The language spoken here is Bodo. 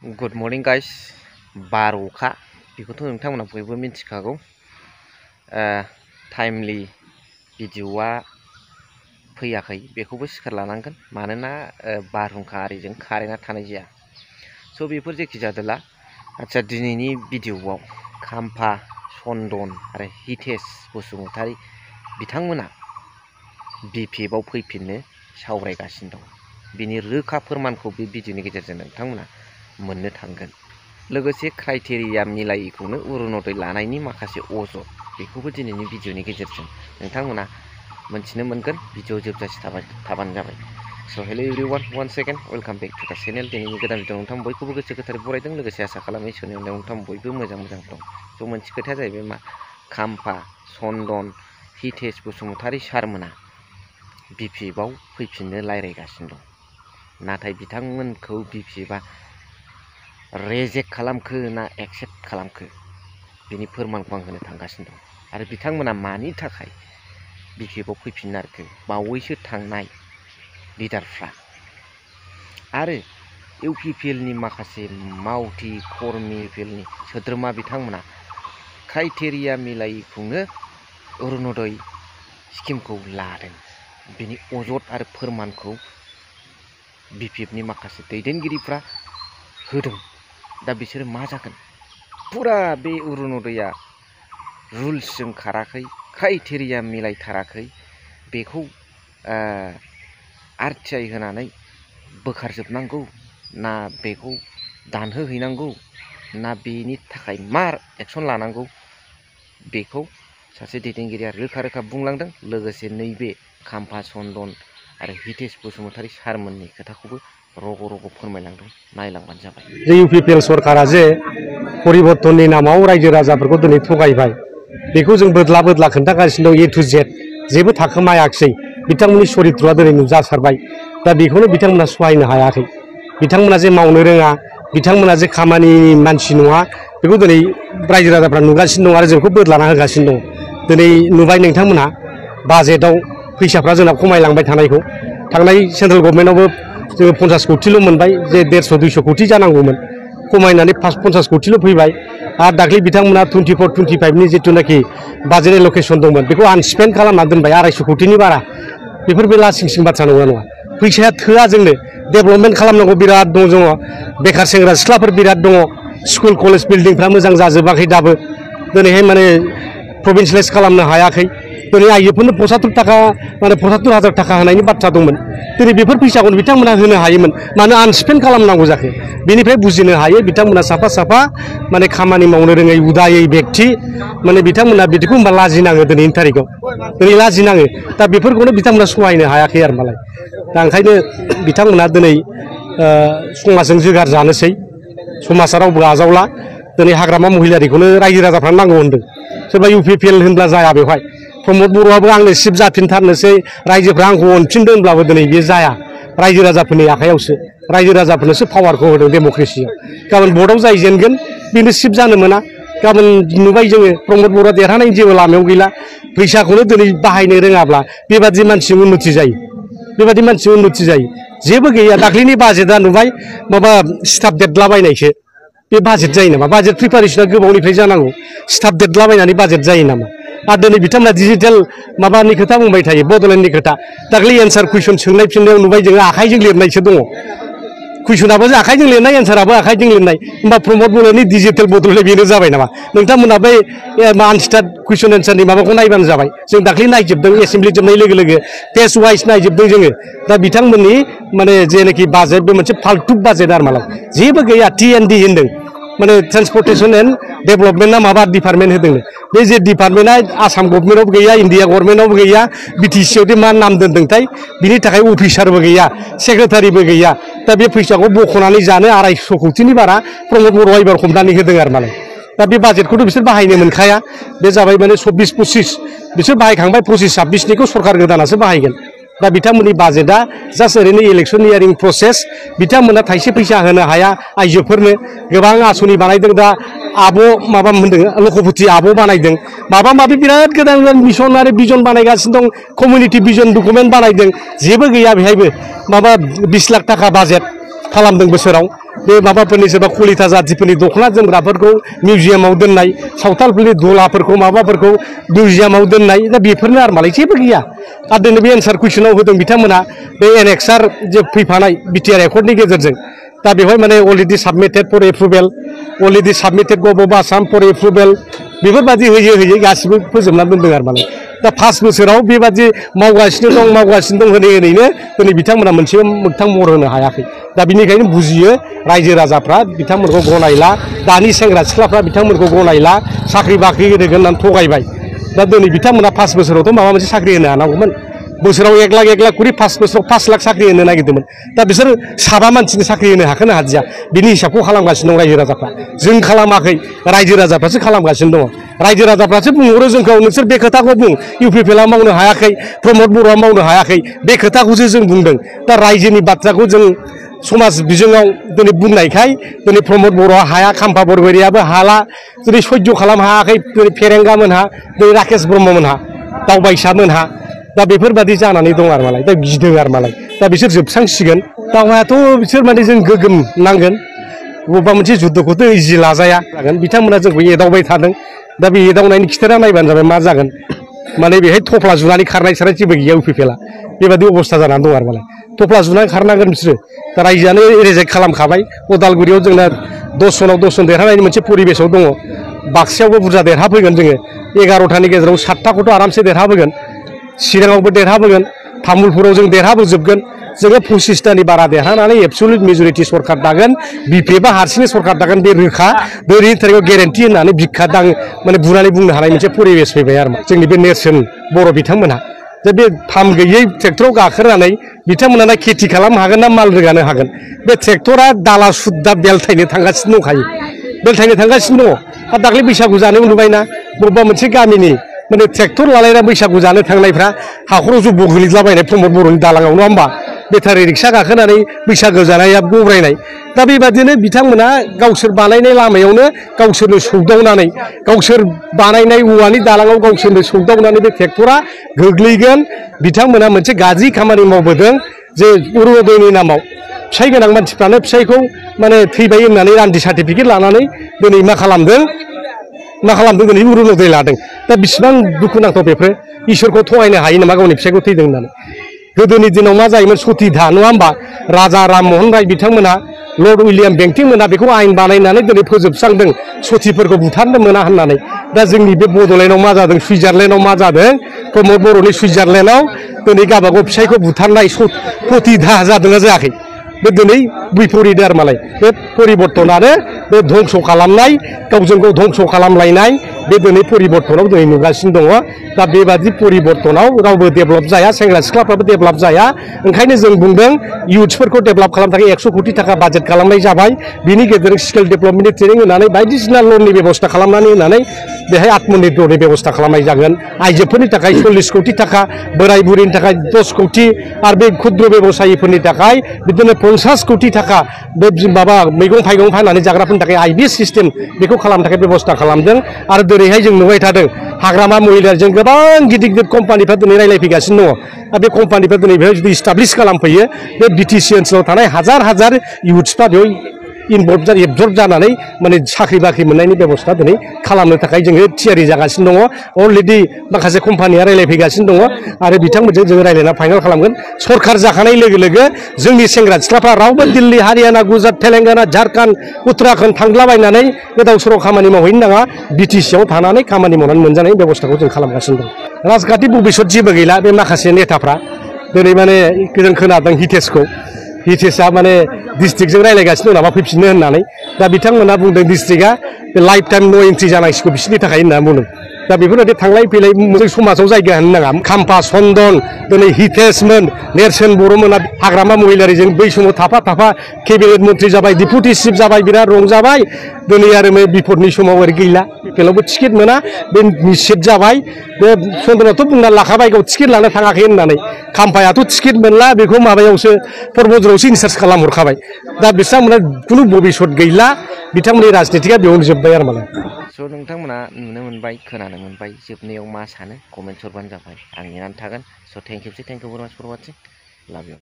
Good morning guys. बार अखा बेखौथ' नोंथांमोना बयबो मिथिखागौ। टाइमलि भिडिअआ फैयाखै बेखौबो सिखार लानांगोन मानोना बारहुंखा आरिजों कारेन्टआ थानाय जाया। स' बेफोर जेखि जादोला आच्चा दिनैनि भिडिअआव खाम्फा चन्दन आरो हितेश बसुमतारी बिथांमोना बिपिएफआव फैफिननो सावरायगासिनो दं। बिनि रोखा फोरमानखौ बे भिडिअनि गेजेरजों नोंथांमोना मोननो थांगोन। लोगोसे क्राइटेरिया मिलायैखौनो अरुणोदय लानायनि माखासे अजद बेखौबो दिनैनि भिडिअनि गेजेरजों नोंथांमोना मोनथिनो मोनगोन। भिडिअ जोबजासे थाबानो जाबाय। So' hello' everyone, one second welcome back to the channel. दिनैनि गोदान भिडिअ नोंथां बयखौबो गोसो गोथारै बरायदों। लोगोसे आसा खालामो इसोरनि अननायाव नोंथां बयबो मोजां दं। स' मोनसे खोथाया जाहैबाय मा, खाम्फा चन्दन हितेश बसुमतारी सारमोना बिपिएफआव फैफिननो रायज्लायगासिनो दं। नाथाय बिथांमोनखौ बिपिएफआ रेजेक्ट खालामखो ना एक्सेप्ट खालामखो बिनि फोरमानखौ आं होनो थांगासिनो दं। आरो बिथांमोना मानि थाखाय बिपिएफआव फैफिननो नागिरखो बावैसो थांनाय लिडारफ्रा आरो इउपिपिएलनि माखासे मावथि कर्मि पिएलनि सोद्रोमा बिथांमोना क्राइटेरिया मिलायैखौनो अरुणोदय स्किमखौ लादों। बिनि अजद आरो फोरमानखौ बिपिएफनि माखासे दैदेनगिरिफ्रा होदों। दा बिसोरो मा जागोन? फुरा बे अरुणोदया रुल्सजों खाराखै, क्राइटेरिया मिलायथाराखै, बेखौ आरटिआइ होनानै बोखारजोबनांगौ ना बेखौ दानहोहैनांगौ ना बेनि थाखाय मा एक्सन लानांगौ बेखौ सासे दैदेनगिरिया रोखा बुंलांदों। लोगोसे नैबे खाम्फा चन्दन आरो हितेश बसुमतारी सारमोननि खोथाखौबो रग' फोरमायलांदों। नायलांबानो जाबाय। इउपिपिएल सरकारा जे परिबर्तननि नामाव रायजो राजाफोरखौ दिनै थगायबाय, बेखौ जों बोदला खोन्थागासिनो दं। ए टु जेड जेबो थाखोमायाखिसै। बिथांमोननि सरित्रआ दिनै नुजासारबाय। दा बेखौनो बिथांमोना सहायनो हायाखै। बिथांमोना जे मावनो रोङा, बिथांमोना जे खामानिनि मानसि नङा, बेखौ दिनै रायजो राजाफ्रा नुगासिनो दं आरो जोंखौ बोदलाना होगासिनो दं। दिनै नुबाय नोंथांमोना बाजेटआव फैसाफ्रा जोंना खमायलांबाय थानायखौ। थांनाय सेन्ट्रेल गभर्नमेन्टआवबो जोङो 50 कौटिल' मोनबाय, जे 150-200 कौटि जानांगौमोन, खमायनानै 50 कौटिल' फैबाय। आरो दाख्लै बिथांमोना 24-25नि जिथुनाखि बाजेट एलकेसन दंमोन बेखौ आनस्पेन्ड खालामना दोनबाय 250 कौटिनि बारा। बेफोर बे लासिं बाथ्रा नङा। फैसाया थोआ जोंनो। डेभेलपमेन्ट खालामनांगौ बिराद दङ। बेखार सेंग्रा सिख्लाफोर बिराद दङ। स्कुल कलेज बिल्डिंफ्रा मोजां जाजोबाखै दाबो। दिनैहाय माने प्रभिन्सियेलाइज खालामनो हायाखै। दिनै आइजोफोरनो 75,000 थाखा होनायनि बाथ्रा दंमोन। दिनै बेफोर फैसाखौनो बिथांमोना होनो हायोमोन, मानो आनस्पेन्ड खालामनांगौ जाखो? बेनिफ्राय बुजिनो हायो बिथांमोना साफा माने खामानि मावनो रोङै उदायै बेक्ति, माने बिथांमोना बिदिखौ होनबा लाजिनाङो। दिनैनि थारिखआव दिनै लाजिनाङो। दा बेफोरखौनो बिथांमोना सहायनो हायाखै आरो मालाय। दा ओंखायनो बिथांमोना दिनै समाजजों जोगार जानोसै। समाजा रावबो आजावला। दिनै हाग्रामा महिलारिखौनो रायजो राजाफ्रा नांगौ होनदों। सोरबा इउपिपिएल होनब्ला जाया बेवहाय। प्रमद बर'आबो आंनो सिफ जाफिनथारनोसै, रायजोफ्रा आंखौ अनफिनदों होनब्लाबो दिनै बे जाया। रायजो राजाफोरनि आखायावसो, रायजो राजाफोरनोसो पावारखौ होदों डेम'क्रेसियाव। गाबोन भटआव जाय जेनगोन बेनो सिफ जानो मोना। गाबोन नुबाय जोङो प्रमद बर'आ देरहानायनि जेबो लामायाव गैला। फैसाखौनो दिनै बाहायनो रोङाब्ला बेबादि मानसि उन्नति जायो। जेबो गैया। दाख्लैनि बाजेटआ नुबाय माबा स्टाफ देरलाबायनायसो। बे बाजेट जायो नामा? बाजेट प्रिपारेसना गोबावनिफ्राय जानांगौ। स्टाफ देरलाबायनानै बाजेट जायो नामा? आरो दिनै बिथांमोना डिजिटेल माबानि खोथा बुंबाय थायो, बड'लेण्डनि खोथा। दाख्लै एन्सार कुइसन सोंनाय फिननायाव नुबाय जोङो आखाइजों लिरनायसो दङ। कुइसनाबो आखाइजों लिरनाय, एन्साराबो आखाइजों लिरनाय। होमबा प्रमद बर'नि डिजिटेल बड'लेण्ड बेनो जाबाय नामा? नोंथांमोना बै आनस्टार्ड कुइसन एन्सारनि माबाखौ नायबानो जाबाय। जों दाख्लै नायजोबदों, एसेम्बलि जोबनाय लोगो टेस्ट वाइस नायजोबदों जोङो। दा बिथांमोननि माने जेनाखि बाजेट बे मोनसे फाल्तु बाजेट आरो मालाय। जेबो गैया। TND होनदों, माने ट्रेन्सपर्टेसन एन्ड डेभेलपमेन्टआ माबा डिपार्टमेन्ट होदोंनो। बे जे डिपार्टमेन्टआ आसाम गभर्नमेन्टआवबो गैया, इन्डिया गभर्नमेन्टआवबो गैया, BTC-आवदि मा नाम दोनदोंथाय, बिनि थाखाय अफिसारबो गैया, सेक्रेटारिबो गैया। दा बे फैसाखौ बख'नानै जानो 250 कौटिनि बारा प्रमद बर'आ एबार हमनानै होदों आरो मालाय। दा बे बाजेटखौथ' बिसोर बाहायनो मोनखाया। बे जाबाय माने 24-25 बिसोर बाहायखांबाय। 25-26निखौ सरकार गोदानासो बाहायगोन। दा बिथांमोननि बाजेटआ जास्ट ओरैनो इलेक्सनियारिं प्रसेस। बिथांमोना थाइसे फैसा होनो हाया आइजोफोरनो। गोबां आसनि बानायदों। दा आब' माबा होनदों, लखपति आब' बानायदों। माबा माबि बिराद गोदान मिसन आरो बिजन बानायगासिनो दं। कमिउनिटि बिजन डकुमेन्ट बानायदों। जेबो गैया बेहायबो। माबा 20 लाख थाखा बाजेट खालामदों बोसोराव। बे माबाफोरनि सोरबा कलिता जातिफोरनि दख'ना जोमग्राफोरखौ मिउजियामाव दोननाय सावथालफोरनि दलाफोरखौ माबाफोरखौ मिउजियामाव दोननाय दा बेफोरनो आरो मालाय जेबो गैया आरो दिनै बे एन्सार कुइसनाव होदों बिथांमोना बे एनेक्सार जे फैफानाय बिटिआर एकर्डनि गेजेरजों दा बेवहाय माने already submitted for approval already submitted government of Assam for approval बेफोरबायदि होयै होयै गासिबो फोजोबनानै दोनदों आरो मालाय दा 5 बोसोराव बेबादि मावगासिनो दं होनै होनैनो दिनै बिथांमोना मोनसे मोगथां महर होनो हायाखै दा बिनिखायनो बुजियो रायजो राजाफ्रा बिथांमोनखौ गनायला दानि सेंग्रा सिख्लाफ्रा बिथांमोनखौ गनायला साख्रि बाख्रि होगोन होननानै थगायबाय दा दिनै बिथांमोना 5 बोसोरावथ' माबा मोनसे साख्रि होनो हानांगौमोन बोसोराव 1 लाख करि 5 बोसोराव 5 लाख साख्रि होनो नागिरदोंमोन दा बिसोर साबा मानसिनि साख्रि होनो हाखोना हादिया बिनि हिसाबखौ खालामगासिनो दं रायजो राजाफ्रा जों खालामाखै रायजो राजाफ्रासो खालामगासिनो दङ रायजो राजाफ्रासो बुंहरो जोंखौ नोंसोर बे खोथाखौ बुं इउपिपिएलआ मावनो हायाखै प्रमद बर'आ मावनो हायाखै बे खोथाखौसो जों बुंदों दा रायजोनि बाथ्राखौ जों समाज बिजोङाव दिनै बुंनायखाय दिनै प्रमद बर'आ हाया खाम्फा बरगयारियाबो हाला दिनै सयज' खालामनो हायाखै दिनै फेरेंगा मोनहा दिनै राकेश ब्रह्म मोनहा दावबायसा मोनहा दा बेफोरबादि जानानै दं आरो मालाय दा गिदों आरो मालाय दा बिसोर जोबस्रांसिगोन दावहायाथ' बिसोर माने जों गोगोम नांगोन बबेबा मोनसे जुद्धखौथ' इजि लाजाया बिथांमोना जोंखौ एदावबाय थादों दा बे एदावनायनि खिथेरा नायबानो जाबाय मा जागोन माने बेहाय थफ्ला जुनानै खारनाय सारनाय जेबो गैया इउपिपिएलआ बेबादि अबस्था जानानै दं आरो मालाय थफ्ला जुनानै खारनांगोन बिसोरो दा रायजोआनो रिजेक्ट खालामखाबाय उदालगुरियाव जोंना 10 जनाव 10 जन देरहानायनि मोनसे परिबेसाव दङ बाक्सायावबो बुरजा देरहाफैगोन जोङो 11थानि गेजेराव 7थाखौथ' आरामसे देरहाबोगोन चिराङावबो देरहाबोगोन तामुलपुराव जों देरहाबोजोबगोन जोङो 25थानि बारा देरहानानै एबसुलुट मेजरिटि सरकार दागोन बिपिएफआ हारसिंनो सरकार दागोन बे रोखा दिनैनि थारिखआव गेरेन्टि होननानै बिखा दां माने बुनानै बुंनो हानाय मोनसे परिबेस फैबाय आरो जोंनि बे नेरसोन बर' बिथांमोनहा जे बे फाम गैयै ट्रेक्टराव गाखोनानै बिथांमोना खेथि खालामनो हागोन ना माल रोगानो हागोन बे ट्रेक्टरा दाला सुद्दा बेलथायनो थांगासिनो दंखायो बेलथायनो थांगासिनो दङ आरो दाख्लै बैसागु जानायाव नुबायना बबेबा मोनसे गामिनि माने ट्रेक्टर लालायना बैसागु जानो थांनायफ्रा हाखराव जब्ब' गोलैलाबायनाय प्रमद बर'नि दालाङाव नङा होमबा बेटारि रिक्सा गाखोनानै बैसागु जानाया गब्रायनाय दा बेबादिनो बिथांमोना गावसोर बानायनाय लामायावनो गावसोरनो सौदावनानै गावसोर बानायनाय औवानि दालाङाव गावसोरनो सौदावनानै बे ट्रेक्टरा गोग्लैगोन बिथांमोना मोनसे गाज्रि खामानि मावबोदों जे अरुनदयनि नामाव फिसाइ गोनां मानसिफ्रानो फिसाइखौ माने थैबाय होननानै रान्दि सार्टिफिकेट लानानै दिनै मा खालामदों दिनै अरुनदय लादों दा बिसिबां दुखुनांथाव बेफोर इसोरखौ थगायनो हायो नामा गावनि फिसाइखौ थैदों होननानै गोदोनि दिनाव मा जायोमोन सतीधा नङा होमबा राजा राममोहन राय बिथांमोना लर्ड उइलियाम बेंटिंमोना बेखौ आयेन बानायनानै दिनै फोजोबस्रांदों सतीफोरखौ बुथारनो मोना होननानै दा जोंनि बे बड'लेण्डआव मा जादों सुइजारलेण्डआव मा जादों प्रमद बर'नि सुइजारलेण्डआव दिनै गावबागाव फिसाइखौ बुथारनाय सतीधा जादोंना जायाखै बे दिनै बिपरित आरो मालाय बे परिबर्तनानो बे धंस' खालामनाय गावजों गाव धंस' खालामलायनाय बे दिनै परिबर्तनाव दिनै नुगासिनो दङ दा बेबादि परिबर्तनाव रावबो डेभेलप जाया सेंग्रा सिख्लाफ्राबो डेभेलप जाया ओंखायनो जों बुंदों इउथ्सफोरखौ डेभेलप खालामनो थाखाय 100 कोटि थाखा बाजेट खालामनाय जाबाय बिनि गेजेरजों स्किल डेभेलपमेन्टनि ट्रेनिं होनानै बायदिसिना लननि बेबस्था खालामनानै होनानै बेहाय आत्मनिर्भरनि बेबस्था खालामनाय जागोन आइजोफोरनि थाखाय 40 कोटि थाखा बोराय बुरैनि थाखाय 10 कोटि आरो बे क्षुद्र बेबसायिफोरनि थाखाय बिदिनो 50 कोटि थाखा बे माबा मैगं थाइगं फाननानै जाग्राफोरनि थाखाय आइबिएस सिस्टेम बेखौ खालामनो थाखाय बेबस्था खालामदों आरो दिनैहाय जों नुबाय थादों हाग्रामा महिलाजों गोबां गिदिर गिदिर कम्पानिफ्रा दिनै रायलायफैगासिनो दङ दा बे कम्पानिफ्रा दिनै बेहाय जुदि इस्टाब्लिश खालामफैयो बे बिटिसि ओनसोलाव थानाय हाजार हाजार इउथ्सफ्रा बेयाव एबजर्ब जानानै माने साख्रि बाख्रि मोननायनि बेबस्था दिनै खालामनो थाखाय जोङो थियारि जागासिनो दङ अलरेडि माखासे कम्पानिया रायलायफैगासिनो दङ आरो बिथांमोनजों जोङो रायलायना फाइनाल खालामगोन सरकार जाखानाय लोगो लोगो जोंनि सेंग्रा सिख्लाफ्रा रावबो दिल्ली हारियाना गुजरात तेलेंगाना झारखन्ड उत्तराखन्ड थांलाबायनानै गोदाव सोराव खामानि मावहैनो नाङा बिटिसिआव थानानै खामानि मावनानै मोनजानायनि बेबस्थाखौ जों खालामगासिनो दं राजखान्थि भबिसत जेबो गैला बे माखासे नेताफ्रा दिनै माने जों खोनादों हितेशआ माने डिस्ट्रिक्टजों रायलायगासिनो दं नामा फैफिननो होननानै दा बिथांमोना बुंदों डिस्ट्रिक्टआ बे लाइफ टाइम नो एन्ट्रि जानांसिगौ बिसोरनि थाखाय होनना बुंदों दा बेफोरबायदि थांलाय फैलाय जों समाजाव जायगा होनो नाङा खाम्फा चन्दन दिनै हितेशमोन नेरसोन बर'मोना हाग्रामा महिलारिजों बै समाव थाफा केबिनेट मन्त्रि जाबाय डिपुटि चिफ जाबाय बिराद रंजाबाय दिनै आरो बिपदनि समाव ओरै गैला बेलावबो टिकेट मोना बे निश्चित जाबाय बे चन्दनाथ' बुंना लाखाबाय गाव टिकेट लानो थाङाखै होननानै खाम्फायाथ' टिकेट मोनला बेखौ माबायावसो परबजरावसो इनसार्ज खालामहरखाबाय दा बिथांमोना खुनु भबिसत गैला बिथांमोननि राजनितिकआ बेयावनो जोब्बाय आरो मालाय स' नोंथांमोना नुनो मोनबाय खोनानो मोनबाय जोबनायाव मा सानो कमेन्ट हरबानो जाबाय आं नेनानै थागोन स' थेंक इउ भेरि माच फर वाचिं लाभ इउ